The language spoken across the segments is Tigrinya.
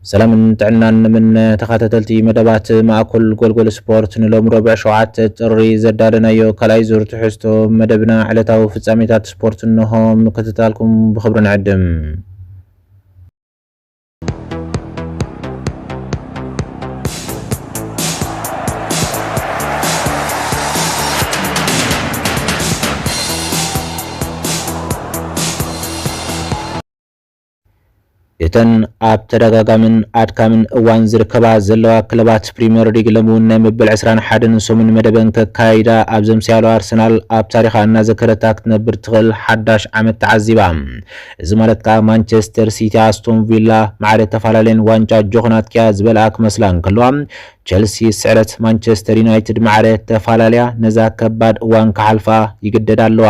ሰላምን ጥዕናን ምን ተኸታተልቲ መደባት ማእከል ጎልጎል ስፖርት፣ ንሎም ረቡዕ ሸውዓተ ጥሪ ዘዳለናዮ ካልኣይ ዙር ትሕዝቶ መደብና ዕለታዊ ፍጻሜታት ስፖርት እንሆ ምክትታልኩም ብኽብሪ ንዕድም። እተን ኣብ ተደጋጋምን ኣድካምን እዋን ዝርከባ ዘለዋ ክለባት ፕሪምየር ሊግ፣ ሎሚ እውን ናይ መበል ዕስራን ሓደን ሰሙን መደበን ከካይዳ ኣብ ዘምስያሉ፣ ኣርሰናል ኣብ ታሪኻ እናዘከረታ ክትነብር ትኽእል ሓዳሽ ዓመት ተዓዚባ። እዚ ማለት ከኣ ማንቸስተር ሲቲ፣ ኣስቶን ቪላ ማዕረ ተፈላለየን ዋንጫ ጆኽናትኪያ ዝበልኣ ክመስላ እንከለዋ፣ ቸልሲ ስዕረት ማንቸስተር ዩናይትድ ማዕረ ተፋላልያ ነዛ ከባድ እዋን ክሓልፋ ይግደዳ ኣለዋ።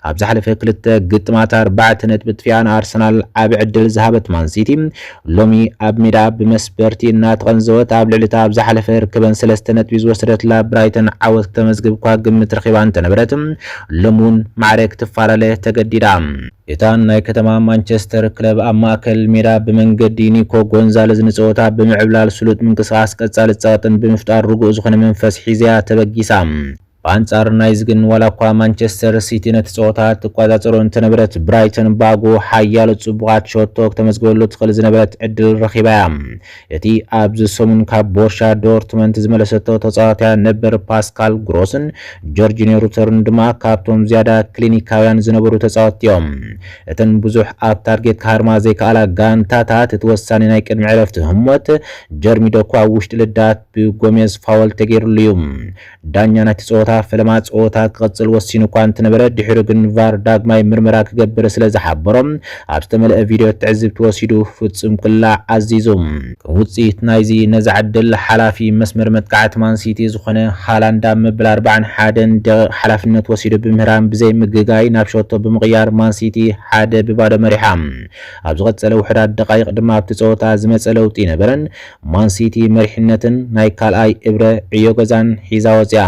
ኣብ ዝሓለፈ ክልተ ግጥማት ኣርባዕተ ነጥቢ ጥፊኣ ንኣርሰናል ዓቢ ዕድል ዝሃበት ማንሲቲ፣ ሎሚ ኣብ ሜዳ ብመስበርቲ እናተቐንዘወት ኣብ ልዕሊ እታ ኣብ ዝሓለፈ ርክበን ሰለስተ ነጥቢ ዝወሰደትላ ብራይተን ዓወት ክተመዝግብ እኳ ግምት ረኺባ እንተነበረት፣ ሎሚ እውን ማዕረ ክትፈላለ ተገዲዳ። እታ ናይ ከተማ ማንቸስተር ክለብ ኣብ ማእከል ሜዳ ብመንገዲ ኒኮ ጎንዛለዝ ንጸወታ ብምዕብላል ስሉጥ ምንቅስቓስ ቀጻሊ ጸቕጥን ብምፍጣር ርጉእ ዝኾነ መንፈስ ሒዘያ ተበጊሳ። ብኣንጻር ናይዚ ግን ዋላ እኳ ማንቸስተር ሲቲ ነቲ ጸወታ ትቆጻጸሮ እንተነበረት፣ ብራይተን ባጎ ሓያሎ ጽቡቓት ሸቶ ክተመዝግበሉ ትኽእል ዝነበረት ዕድል ረኺባ እያ። እቲ ኣብዚ ሰሙን ካብ ቦርሻ ዶርትመንት ዝመለሰቶ ተጻዋትያ ነበር ፓስካል ግሮስን ጆርጂኒዮ ሩተርን ድማ ካብቶም ዝያዳ ክሊኒካውያን ዝነበሩ ተጻወትቲ እዮም። እተን ብዙሕ ኣብ ታርጌት ክሃርማ ዘይከኣላ ጋንታታት፣ እቲ ወሳኒ ናይ ቅድሚ ዕረፍቲ ህሞት ጀርሚ ዶኩ ኣብ ውሽጢ ልዳት ብጎሜዝ ፋወል ተገይሩሉ እዩ። ዳኛ ናይቲ ጸወታ ፈለማ ጸወታ ክቕጽል ወሲኑ እኳ እንተነበረ፣ ድሒሩ ግን ቫር ዳግማይ ምርመራ ክገብር ስለ ዝሓበሮ፣ ኣብ ዝተመልአ ቪድዮ ትዕዝብቲ ወሲዱ ፍጹም ክላዕ ኣዚዙ። ከም ውጽኢት ናይዚ፣ ነዚ ዕድል ሓላፊ መስመር መጥቃዕቲ ማን ሲቲ ዝኾነ ሃላንድ ኣብ መበል ኣርባዓን ሓደን ደቂቕ ሓላፍነት ወሲዱ ብምህራም ብዘይ ምግጋይ ናብ ሸቶ ብምቕያር ማን ሲቲ ሓደ ብባዶ መሪሓ። ኣብ ዝቐጸለ ውሑዳት ደቃይቕ ድማ ኣብቲ ጸወታ ዝመጸ ለውጢ ነበረን። ማን ሲቲ መሪሕነትን ናይ ካልኣይ እብረ ዕዮ ገዛን ሒዛ ወጺኣ።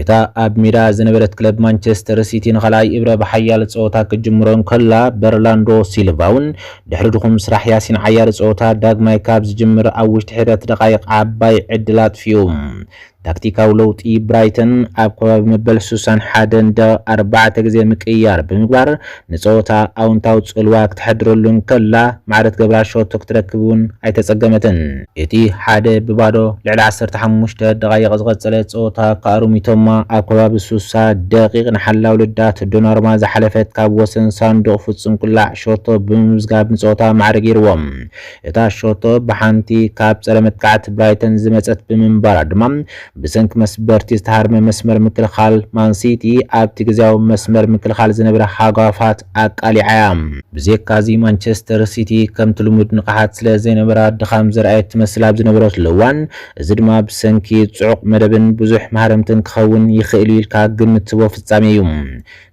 እታ ኣብ ሜዳ ዝነበረት ክለብ ማንቸስተር ሲቲ ንኻልኣይ እብረ ብሓያል ጸወታ ክትጅምሮ እንከላ፣ በርላንዶ ሲልቫ እውን ድሕሪ ድኹም ስራሕ ያሲን ዓያሪ ጸወታ ዳግማይ ካብ ዝጅምር ኣብ ውሽጢ ሒደት ደቓይቕ ዓባይ ዕድል ኣጥፊኡ። ታክቲካዊ ለውጢ ብራይተን ኣብ ከባቢ መበል ሱሳን ሓደን ደቂቕ ኣርባዕተ ግዜ ምቅይያር ብምግባር ንጸወታ ኣውንታዊ ጽልዋ ክተሕድረሉ እንከላ፣ ማዕረ ትገብራ ሸቶ ክትረክብ እውን ኣይተጸገመትን። እቲ ሓደ ብባዶ ልዕሊ ዓሰርተ ሓሙሽተ ደቓይቕ ዝቐጸለ ጸወታ፣ ካኣሩ ሚቶማ ኣብ ከባቢ ሱሳ ደቂቕ ንሓላው ልዳት ዶናሩማ ዝሓለፈት ካብ ወሰን ሳንዱቕ ፍጹም ቅላዕ ሸቶ ብምምዝጋብ ንጸወታ ማዕረ ገይርዎም። እታ ሸቶ ብሓንቲ ካብ ጸረ መጥቃዕቲ ብራይተን ዝመጸት ብምንባራ ድማ፣ ብሰንኪ መስበርቲ ዝተሃርመ መስመር ምክልኻል ማን ሲቲ ኣብቲ ግዝያዊ መስመር ምክልኻል ዝነበረ ሃጓፋት ኣቃሊዓ እያ። ብዘይካዚ ማንቸስተር ሲቲ ከምቲ ልሙድ ንቕሓት ስለ ዘይነበራ ድኻም ዘርኣየት ትመስል ኣብ ዝነበረትሉ እዋን፣ እዚ ድማ ብሰንኪ ጽዑቕ መደብን ብዙሕ ማህረምትን ክኸውን ይኽእል እዩ ኢልካ ግምት ትህቦ ፍጻሜ እዩ።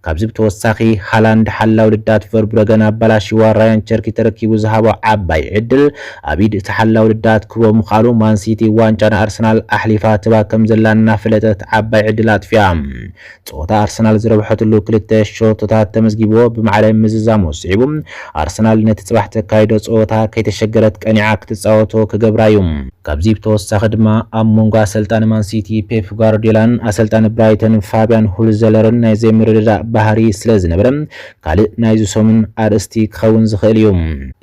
ካብዚ ብተወሳኺ፣ ሃላንድ ሓላው ልዳት ቨርብረገን ኣባላሽዋ ራያን ቸርኪ ተረኪቡ ዝሃቦ ዓባይ ዕድል፣ ኣብ ኢድ እቲ ሓላው ልዳት ክህቦ ምኽኣሉ፣ ማን ሲቲ ዋንጫ ንኣርሰናል ኣሕሊፋ ትባ ከም ዘላ እናፈለጠት ዓባይ ዕድል ኣጥፊኣ። ጸወታ ኣርሰናል ዝረብሐትሉ ክልተ ሸቶታት ተመዝጊብዎ ብማዕረ ምዝዛሙ ስዒቡ፣ ኣርሰናል ነቲ ጽባሕ ተካይዶ ጸወታ ከይተሸገረት ቀኒዓ ክትጻወቶ ክገብራ እዩ። ካብዚ ብተወሳኺ ድማ፣ ኣብ መንጎ ኣሰልጣኒ ማን ሲቲ ፔፕ ጓርዲዮላን ኣሰልጣኒ ብራይተን ፋብያን ሁልዘለርን ናይ ዘይምርድዳእ ባህሪ ስለ ዝነበረ፣ ካልእ ናይዚ ሰሙን ኣርእስቲ ክኸውን ዝኽእል እዩ።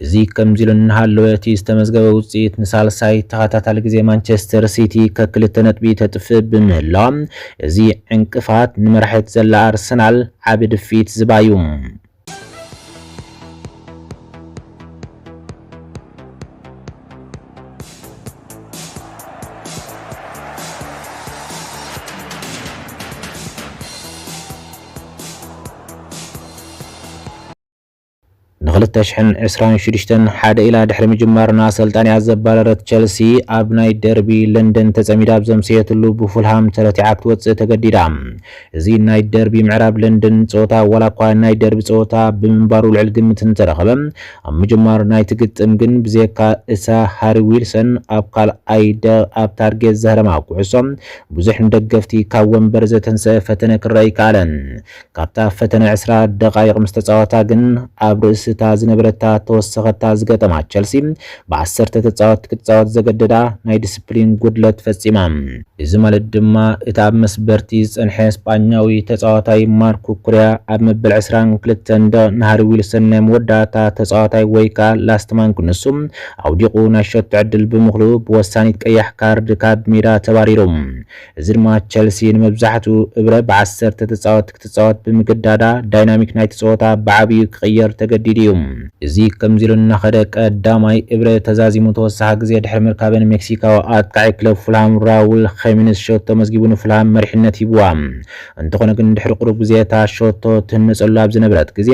እዚ ከምዚ ኢሉ እናሃለወ፣ እቲ ዝተመዝገበ ውጽኢት ንሳልሳይ ተኸታታሊ ግዜ ማንቸስተር ሲቲ ከክልተ ነጥቢ ተጥፍእ ብምህላዋ፣ እዚ ዕንቅፋት ንመራሒት ዘላ ኣርሰናል ዓቢ ድፍኢት ዝባ እዩ። ንክልተ ሽሕን ዕስራን ሽዱሽተን ሓደ ኢላ ድሕሪ ምጅማር፣ ንኣሰልጣኒኣ ዘባረረት ቸልሲ ኣብ ናይ ደርቢ ለንደን ተጸሚዳ ኣብ ዘምሰየትሉ ብፉልሃም ተረቲዓ ክትወጽእ ተገዲዳ። እዚ ናይ ደርቢ ምዕራብ ለንደን ጸወታ፣ ዋላ እኳ ናይ ደርቢ ጸወታ ብምንባሩ ልዑል ግምት እንተረኸበ፣ ኣብ ምጅማር ናይቲ ግጥም ግን ብዘየካ እሳ ሃሪ ዊልሰን ኣብ ካልኣይ ደ-፣ ኣብ ታርጌት ዘህረማ ኩዕሶ ብዙሕ ንደገፍቲ ካብ ወንበር ዘተንሰአ ፈተነ ክረኣ ኣይከኣለን። ካብታ ፈተነ ዕስራ ደቓይቕ ምስ ተጻወታ ግን ኣብ ርእሲ እታ ዝነበረታ ተወሰኸታ ዝገጠማ ቸልሲ፣ ብዓሰርተ ተጻወትቲ ክትጻወት ዘገደዳ ናይ ዲስፕሊን ጉድለት ፈጺማ። እዚ ማለት ድማ፣ እቲ ኣብ መስበርቲ ዝጸንሐ ስጳኛዊ ተጻዋታይ ማርክ ኩኩርያ፣ ኣብ መበል ዕስራን ክልተን ደቂቕ ንሃሪ ዊልሰን ናይ መወዳእታ ተጻዋታይ ወይ ከኣ ላስት ማን ክንሱ ኣውዲቑ ናይ ሸቶ ዕድል ብምኽሉ ብወሳኒት ቀያሕ ካርድ ካብ ሜዳ ተባሪሩ። እዚ ድማ ቸልሲ ንመብዛሕትኡ እብረ ብዓሰርተ ተጻወትቲ ክትጻወት ብምግዳዳ ዳይናሚክ ናይቲ ጸወታ ብዓብዩ ክቕየር ተገዲዱ እዩ። እዚ ከምዚ ኢሉ እናኸደ ቀዳማይ እብረ ተዛዚሙ ተወሳኺ ግዜ ድሕሪ ምርካበን ሜክሲካዊ ኣጥቃዒ ክለብ ፉልሃም ራውል ኸሚንስ ሸቶ መዝጊቡ ንፉልሃም መሪሕነት ሂብዋ። እንተኾነ ግን ድሕሪ ቁሩብ ግዜ እታ ሸቶ ትህነጸሉ ኣብ ዝነበረት ግዜ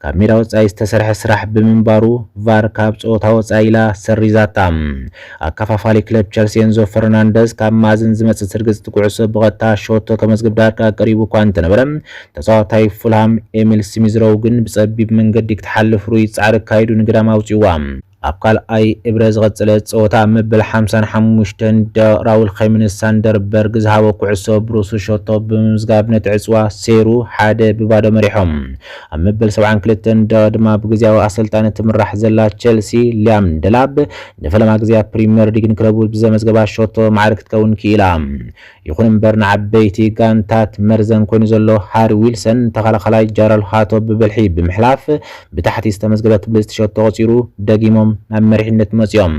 ካብ ሜዳ ወጻኢ ዝተሰርሐ ስራሕ ብምንባሩ ቫር ካብ ጸወታ ወጻኢ ኢላ ሰሪዛታ። ኣከፋፋሊ ክለብ ቸልሲ ኤንዞ ፈርናንደዝ ካብ ማእዝን ዝመጽእ ስርግጽቲ ኩዕሶ ብቐጥታ ሸቶ ከመዝግብ ዳርጋ ቀሪቡ እኳ እንተነበረ፣ ተጻዋታይ ፉልሃም ኤሚል ስሚዝሮው ግን ብጸቢብ መንገዲ ክትሓልፍ ሩይ ጻዕሪ ኣካይዱ ንግዳም ኣውጺዋ። ኣብ ካልኣይ እብረ ዝቐጸለ ጸወታ ኣብ መበል ሓምሳን ሓሙሽተን ደቂቕ ራውል ኸሚንስ ሳንደርበርግ ዝሃቦ ኩዕሶ ብሩሱ ሸቶ ብምምዝጋብ ነቲ ዕጽዋ ሴሩ ሓደ ብባዶ መሪሖም። ኣብ መበል ሰብዓን ክልተን ደቂቕ ድማ ብግዝያዊ ኣሰልጣኒ ትምራሕ ዘላ ቸልሲ ሊያም ደላብ ንፈለማ ግዜ ኣብ ፕሪምየር ሊግ ንክለቡ ብዘመዝገባ ሸቶ ማዕረ ክትከውን ክኢላ። ይኹን እምበር ንዓበይቲ ጋንታት መርዘን ኮይኑ ዘሎ ሃሪ ዊልሰን ተኸላኸላይ ጃራል ሃቶ ብብልሒ ብምሕላፍ ብታሕቲ ዝተመዝገበት ብልጽቲ ሸቶ ቆጺሩ ደጊሞም ናብ መሪሕነት መጺኦም።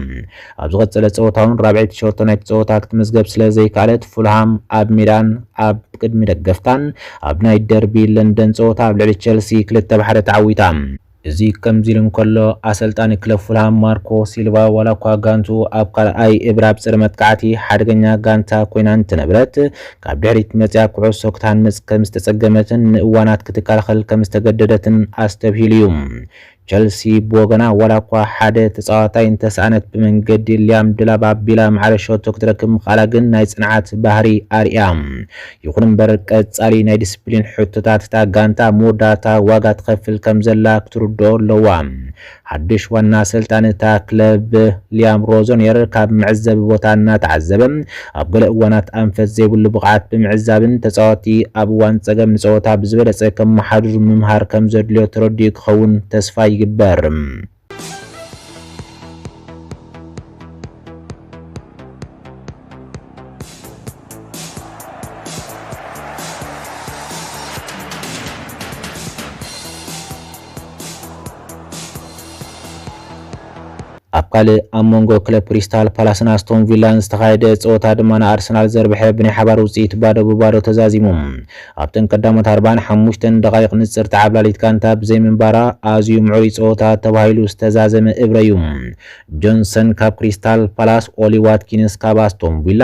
ኣብ ዝቐጸለ ጸወታ እውን ራብዐይቲ ሸቶ ናይቲ ጸወታ ክትምዝገብ ስለ ዘይከኣለት ፉልሃም ኣብ ሜዳን ኣብ ቅድሚ ደገፍታን ኣብ ናይ ደርቢ ለንደን ጸወታ ኣብ ልዕሊ ቸልሲ ክልተ ብሓደ ተዓዊታ። እዚ ከምዚ ኢሉ እንከሎ፣ ኣሰልጣኒ ክለብ ፉልሃም ማርኮ ሲልቫ ዋላ እኳ ጋንቱ ኣብ ካልኣይ እብረ ኣብ ጸረ መጥቃዕቲ ሓደገኛ ጋንታ ኮይና እንትነበረት፣ ካብ ድሕሪት መጽያ ኩዕሶ ክትሃንጽ ከም ዝተጸገመትን ንእዋናት ክትከላኸል ከም ዝተገደደትን ኣስተብሂሉ እዩ። ቸልሲ ብወገና ዋላ እኳ ሓደ ተጻዋታይ እንተሰኣነት ብመንገዲ ሊያም ድላብ ኣቢላ ማዕረ ሸቶ ክትረክብ ምኽኣላ ግን ናይ ጽንዓት ባህሪ ኣርእያ። ይኹን እምበር ቀጻሊ ናይ ዲስፕሊን ሕቶታት እታ ጋንታ መወዳእታ ዋጋ ትኸፍል ከም ዘላ ክትርድኦ ኣለዋ። ሓድሽ ዋና ኣሰልጣኒ እታ ክለብ ሊያም ሮዞንየር ካብ መዕዘቢ ቦታ እናተዓዘበ ኣብ ገለ እዋናት ኣንፈት ዘይብሉ ብቕዓት ብምዕዛብን ተጻወቲ ኣብ እዋን ጸገም ንጸወታ ብዝበለጸ ከመሓድሩ ምምሃር ከም ዘድልዮ ተረዲኡ ክኸውን ተስፋ ይግበር። ኣብ ካልእ ኣብ መንጎ ክለብ ክሪስታል ፓላስን ኣስቶን ቪላን ዝተኻየደ ጸወታ ድማ ንኣርሰናል ዘርብሐ ብናይ ሓባር ውጽኢት ባዶ ብባዶ ተዛዚሙ። ኣብተን ቀዳሞት ኣርባዓን ሓሙሽተን ደቓይቕ ንጽርቲ ዓብላሊት ጋንታ ብዘይምንባራ ኣዝዩ ምዕሩይ ጸወታ ተባሂሉ ዝተዛዘመ እብረ እዩ። ጆንሰን ካብ ክሪስታል ፓላስ፣ ኦሊ ዋትኪንስ ካብ ኣስቶን ቪላ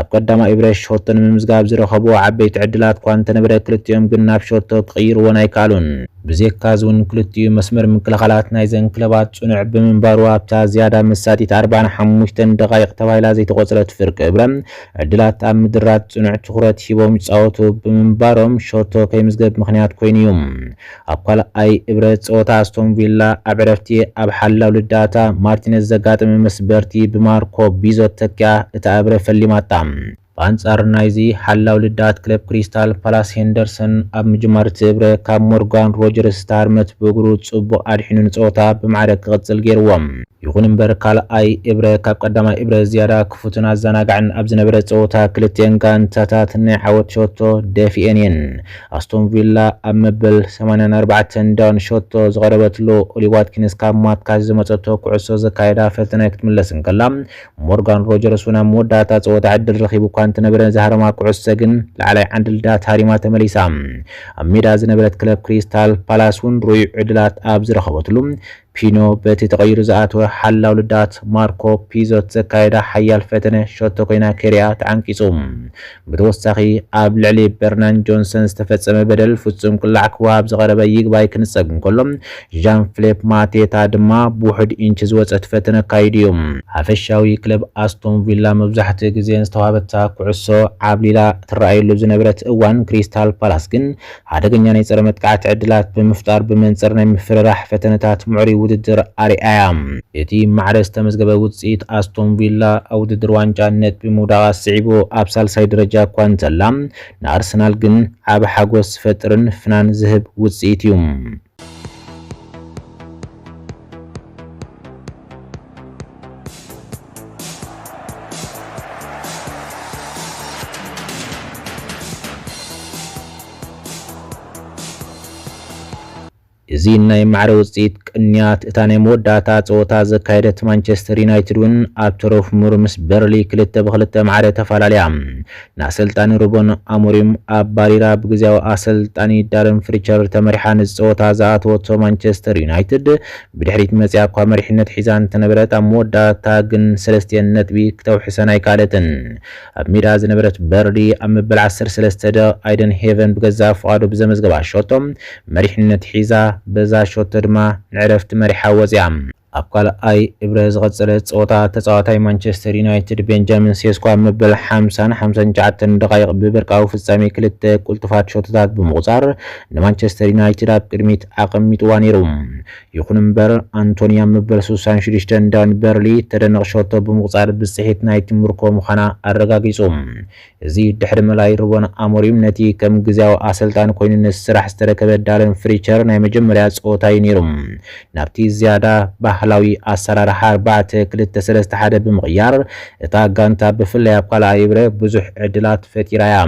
ኣብ ቀዳማይ እብረ ሸቶ ንምምዝጋብ ዝረኸብዎ ዓበይቲ ዕድላት እኳ እንተነበረ ክልቲኦም ግን ናብ ሸቶ ክቕይርዎን ኣይከኣሉን። ብዘየካዚ እውን ክልቲኡ መስመር ምክልኻላት ናይዘን ክለባት ጽኑዕ ብምንባሩ ኣብታ ዝያዳ መሳጢት ኣርባዓን ሓሙሽተን ደቓይቕ ተባሂላ ዘይተቖጸረት ፍርቂ እብረ ዕድላት ኣብ ምድራት ጽኑዕ ትኹረት ሂቦም ይጻወቱ ብምንባሮም ሸቶ ከይምዝገብ ምኽንያት ኮይኑ እዩ። ኣብ ካልኣይ እብረ ጸወታ ኣስቶን ቪላ ኣብ ዕረፍቲ ኣብ ሓላው ልዳታ ማርቲነዝ ዘጋጠመ መስበርቲ ብማርኮ ቢዞት ተኪኣ እታ እብረ ፈሊማታ። ብኣንጻር ናይዚ ሓላው ልዳት ክለብ ክሪስታል ፓላስ ሄንደርሰን ኣብ ምጅማር እቲ እብረ ካብ ሞርጋን ሮጀርስ ዝተሃርመት ብእግሩ ጽቡቕ ኣድሒኑ ንጸወታ ብማዕረ ክቕጽል ገይርዎ። ይኹን እምበር ካልኣይ እብረ ካብ ቀዳማይ እብረ ዝያዳ ክፉትን ኣዘናጋዕን ኣብ ዝነበረ ጸወታ ክልቲኤን ጋንታታት ናይ ዓወት ሸቶ ደፊኤን እየን። ኣስቶን ቪላ ኣብ መበል ሰማንያን ኣርባዕተን ዳውን ሸቶ ዝቐረበትሉ ኦሊ ዋትኪንስ ካብ ማትካሽ ዝመጸቶ ኩዕሶ ዘካየዳ ፈተነ ክትምለስ እንከላ ሞርጋን ሮጀርስ እውን ኣብ መወዳእታ ጸወታ ዕድል ረኺቡ እኳ እንተነበረ ዝሃረማ ኩዕሶ ግን ላዕላይ ዓንዲ ልዳት ሃሪማ ተመሊሳ። ኣብ ሜዳ ዝነበረት ክለብ ክሪስታል ፓላስ እውን ሩይ ዕድላት ኣብ ዝረኸበትሉ ፒኖ በቲ ተቐይሩ ዝኣተወ ሓላው ልዳት ማርኮ ፒዞት ዘካየዳ ሓያል ፈተነ ሸቶ ኮይና ከይርኣ ተዓንቂጹ። ብተወሳኺ ኣብ ልዕሊ በርናን ጆንሰን ዝተፈጸመ በደል ፍጹም ቅላዕ ክወሃብ ዝቐረበ ይግባይ ክንጸግ እንከሎ ዣን ፍሊፕ ማቴታ ድማ ብውሑድ ኢንች ዝወጸት ፈተነ ኣካይዱ እዩ። ሓፈሻዊ ክለብ ኣስቶን ቪላ መብዛሕትኡ ግዜ ዝተዋህበታ ኩዕሶ ዓብሊላ ትረኣየሉ ዝነበረት እዋን ክሪስታል ፓላስ ግን ሓደገኛ ናይ ጸረ መጥቃዕቲ ዕድላት ብምፍጣር ብመንጽር ናይ ምፍርራሕ ፈተነታት ምዕሩይ ውድድር ኣርኣያ። እቲ ማዕረ ዝተመዝገበ ውጽኢት ኣስቶን ቪላ ኣብ ውድድር ዋንጫ ነጥቢ ምውዳቓ ስዒቡ ኣብ ሳልሳይ ደረጃ እኳ እንተላ ንኣርሰናል ግን ዓቢ ሓጎስ ዝፈጥርን ፍናን ዝህብ ውጽኢት እዩ። እዚ ናይ ማዕረ ውጽኢት ቅንያት እታ ናይ መወዳእታ ጸወታ ዘካየደት ማንቸስተር ዩናይትድ እውን ኣብ ተረፍ ምሩ ምስ በርሊ ክልተ ብክልተ ማዕረ ተፈላለያ። ንኣሰልጣኒ ሩበን ኣሞሪም ኣብ ባሪራ ብግዜያዊ ኣሰልጣኒ ዳረን ፍሪቸር ተመሪሓ ንዝጸወታ ዝኣተወቶ ማንቸስተር ዩናይትድ ብድሕሪት መጽያ እኳ መሪሕነት ሒዛ እንተነበረት ኣብ መወዳእታ ግን ሰለስቲኤን ነጥቢ ክተውሕሰን ኣይከኣለትን። ኣብ ሜዳ ዝነበረት በርሊ ኣብ መበል ዓሰርተ ሰለስተ ደቂቕ ኣይደን ሄቨን ብገዛእ ፍቓዱ ብዘመዝገባ ሸቶ መሪሕነት ሒዛ በዛ ሸቶ ድማ ንዕረፍቲ መሪሓ ወጽያ። ኣብ ካልኣይ እብረ ዝቐጸለ ጸወታ ተጻዋታይ ማንቸስተር ዩናይትድ ቤንጃሚን ሴስኮ ኣብ መበል ሓምሳን ሓምሳን ትሽዓተን ደቓይቕ ብበርቃዊ ፍጻሜ ክልተ ቅልጡፋት ሸቶታት ብምቑጻር ንማንቸስተር ዩናይትድ ኣብ ቅድሚት ኣቐሚጥዋ ነይሩ። ይኹን እምበር ኣንቶኒ ኣብ መበል ስሳን ሽዱሽተን ዳን በርሊ ተደነቕ ሸቶ ብምቑጻር ብጽሒት ናይቲ ምርኮ ምዃና ኣረጋጊጹ። እዚ ድሕሪ ምእላይ ሩበን ኣሞሪም ነቲ ከም ግዜያዊ ኣሰልጣኒ ኮይኑ ንስራሕ ዝተረከበ ዳረን ፍሪቸር ናይ መጀመርያ ጸወታ እዩ ነይሩ። ናብቲ ዝያዳ ባህላዊ ኣሰራርሓ ኣርባዕተ ክልተ ሰለስተ ሓደ ብምቕያር እታ ጋንታ ብፍላይ ኣብ ካልኣይ እብረ ብዙሕ ዕድላት ፈጢራ እያ።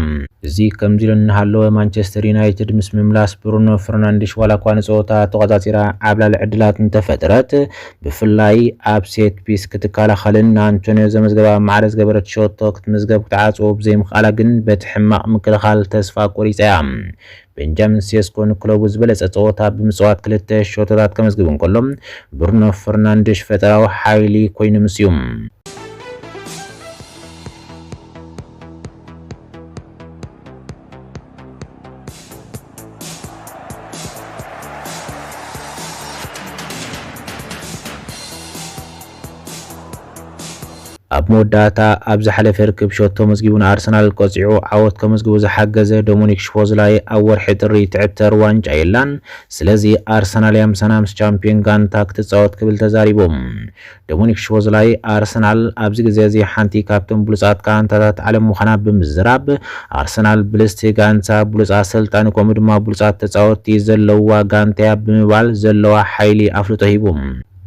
እዚ ከምዚ ኢሉ እናሃለወ ማንቸስተር ዩናይትድ ምስ ምምላስ ብሩኖ ፈርናንዴሽ ዋላ እኳ ንጸወታ ተቖጻጺራ ዓብላሊ ዕድላት እንተፈጠረት ብፍላይ ኣብ ሴት ፒስ ክትከላኸልን ንኣንቶኒዮ ዘመዝገባ ማዕረ ዝገበረት ሸቶ ክትምዝገብ ክትዓጽዎ ብዘይምኽኣላ ግን በቲ ሕማቕ ምክልኻል ተስፋ ቆሪጻ እያ። ቤንጃሚን ሴስኮ ንክለቡ ዝበለጸ ጸወታ ብምጽዋት ክልተ ሸቶታት ከመዝግብ እንከሎ ብሩኖ ፈርናንዴሽ ፈጠራዊ ሓይሊ ኮይኑ ምስዩ። ኣብ መወዳእታ ኣብ ዝሓለፈ ርክብ ሸቶ መዝጊቡ ንኣርሰናል ቀጺዑ ዓወት ከመዝግቡ ዝሓገዘ ዶሚኒክ ሽፖዝላይ ኣብ ወርሒ ጥሪ ትዕተር ዋንጫ የላን። ስለዚ ኣርሰናል እያ ምሳና ምስ ቻምፒዮን ጋንታ ክትጻወት ክብል ተዛሪቡ። ዶሚኒክ ሽፖዝላይ ኣርሰናል ኣብዚ ግዜ እዚ ሓንቲ ካብቶም ብሉጻት ጋንታታት ዓለም ምዃና ብምዝራብ ኣርሰናል ብልጽቲ ጋንታ ብሉጽ ኣሰልጣኒ ከምኡ ድማ ብሉጻት ተጻወትቲ ዘለዋ ጋንታ እያ ብምባል ዘለዋ ሓይሊ ኣፍልጦ ሂቡ።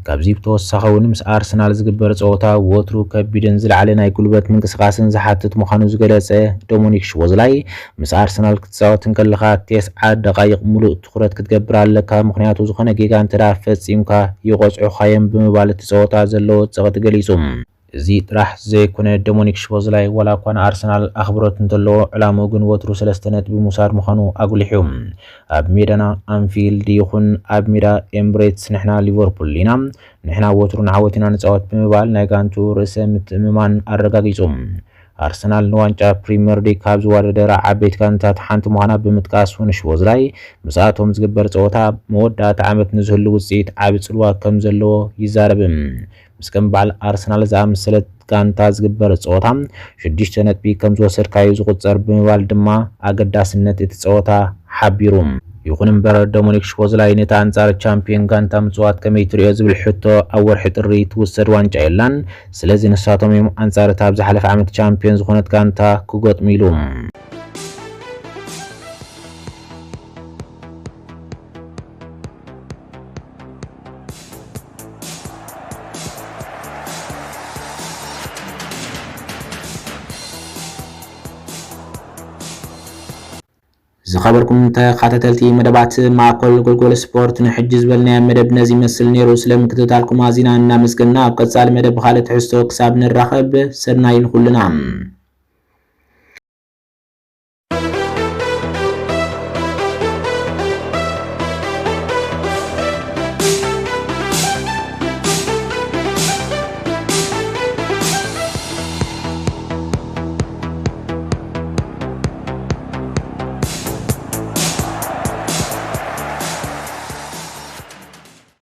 ካብዚ ብተወሳኺ እውን ምስ ኣርሰናል ዝግበር ጸወታ ወትሩ ከቢድን ዝለዓለ ናይ ጉልበት ምንቅስቓስን ዝሓትት ምዃኑ ዝገለጸ ዶሚኒክ ሽቦዝላይ ምስ ኣርሰናል ክትጻወት እንከለኻ ተስዓ ደቓይቕ ሙሉእ ትኹረት ክትገብር ኣለካ፣ ምኽንያቱ ዝኾነ ጌጋ እንተ ደኣ ፈጺምካ ይቖጽዑኻ እዮም ብምባል እቲ ጸወታ ዘለዎ ጸቕጢ ገሊጹ። እዚ ጥራሕ ዘይኮነ ዶሚኒክ ሽቦዝላይ ዋላ እኳ ንኣርሰናል ኣኽብሮት እንተለዎ ዕላምኡ ግን ወትሩ ሰለስተ ነጥቢ ምውሳድ ምዃኑ ኣጉሊሑ እዩ። ኣብ ሜዳና ኣንፊልድ ይኹን ኣብ ሜዳ ኤምሬትስ ንሕና ሊቨርፑል ኢና፣ ንሕና ወትሩ ንዓወት ኢና ንጻወት ብምባል ናይ ጋንቱ ርእሰ ምትእምማን ኣረጋጊጹ። ኣርሰናል ንዋንጫ ፕሪምየር ሊግ ካብ ዝወዳደራ ዓበይቲ ጋንታት ሓንቲ ምዃና ብምጥቃስ እውን ሽቦዝላይ ምስኣቶም ዝግበር ጸወታ መወዳእታ ዓመት ንዝህሉ ውጽኢት ዓቢ ጽልዋ ከም ዘለዎ ይዛረብ። ምስ ከም በዓል ኣርሰናል ዝኣመሰለት ጋንታ ዝግበር ጸወታ ሽዱሽተ ነጥቢ ከም ዝወሰድካዮ ዝቑጸር ብምባል ድማ ኣገዳስነት እቲ ጸወታ ሓቢሩ። ይኹን እምበር ዶሚኒክ ሽቦዝላይ ነቲ ኣንጻር ቻምፒዮን ጋንታ ምጽዋት ከመይ ትርእዮ ዝብል ሕቶ ኣብ ወርሒ ጥሪ ትውሰድ ዋንጫ የላን። ስለዚ ንሳቶም እዮም ኣንጻር እታ ኣብ ዝሓለፈ ዓመት ቻምፒዮን ዝኾነት ጋንታ ክገጥሙ ኢሉ። ዝኸበርኩም ተኸታተልቲ መደባት ማእከል ጎልጎል ስፖርት፣ ንሕጂ ዝበልናዮ መደብ ነዚ ይመስል ነይሩ። ስለ ምክትታልኩም ኣዚና እናመስገንና፣ ኣብ ቀጻሊ መደብ ብኻልእ ትሕዝቶ ክሳብ ንራኸብ፣ ሰናይ ንኹልና።